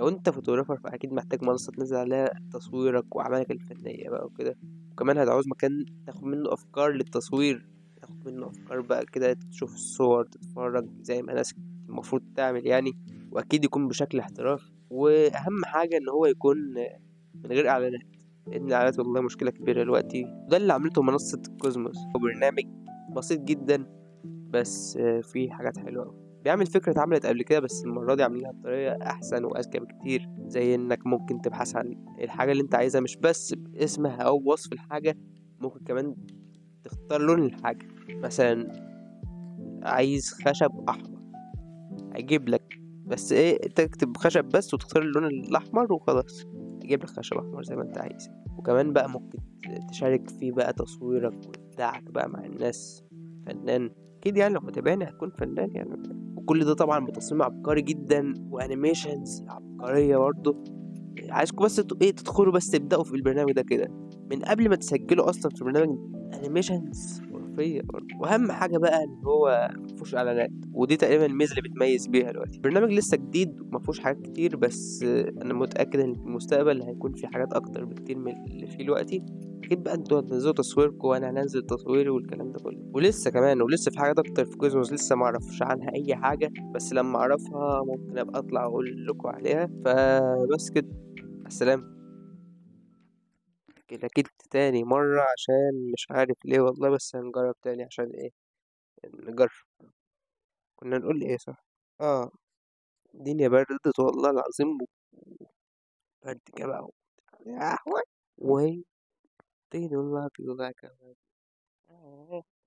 لو انت photographer فاكيد محتاج منصة تنزل عليها تصويرك واعمالك الفنية بقى وكده. وكمان هتعوز مكان تاخد منه افكار للتصوير، تاخد منه افكار بقى كده، تشوف الصور، تتفرج زي ما ناس المفروض تعمل يعني، واكيد يكون بشكل احترافي. واهم حاجة ان هو يكون من غير اعلانات، لان الاعلانات والله مشكلة كبيرة دلوقتي. وده اللي عملته منصة كوزموس. هو برنامج بسيط جدا بس فيه حاجات حلوة أوي. بيعمل فكرة اتعملت قبل كده بس المرة دي عاملينها بطريقة أحسن وأذكى بكتير، زي إنك ممكن تبحث عن الحاجة اللي أنت عايزها مش بس باسمها أو وصف الحاجة، ممكن كمان تختار لون الحاجة. مثلا عايز خشب أحمر، هيجيب لك بس إيه، تكتب خشب بس وتختار اللون الأحمر وخلاص، يجيب لك خشب أحمر زي ما أنت عايز. وكمان بقى ممكن تشارك فيه بقى تصويرك وإبداعك بقى مع الناس. فنان أكيد يعني، لو متابعني هتكون فنان يعني. وكل ده طبعا بتصميم عبقري جدا و animations عبقرية برضه. عايزكم بس تدخلوا بس تبدأوا في البرنامج ده كده من قبل ما تسجلوا أصلا في برنامج animations خرافية برضه. وأهم حاجة بقى إن هو مفيهوش إعلانات، ودي تقريبا الميزة اللي بتميز بيها دلوقتي. البرنامج لسه جديد ومفيهوش حاجات كتير، بس أنا متأكد إن في المستقبل هيكون في حاجات أكتر بكتير من اللي فيه دلوقتي. أكيد بقى انتوا هتنزلوا تصويركم وأنا هنزل تصويري والكلام ده كله. ولسه كمان ولسه في حاجات أكتر في كوزموس لسه معرفش عنها أي حاجة، بس لما أعرفها ممكن أبقى أطلع أقول لكم عليها. فبس كده، السلام. كده أكيد تاني مرة عشان مش عارف ليه والله، بس هنجرب تاني عشان إيه، نجرب. كنا نقول إيه صح؟ الدنيا بردت والله العظيم، برد كده بقى. يا أحوال. وي. They don't love you like I love you.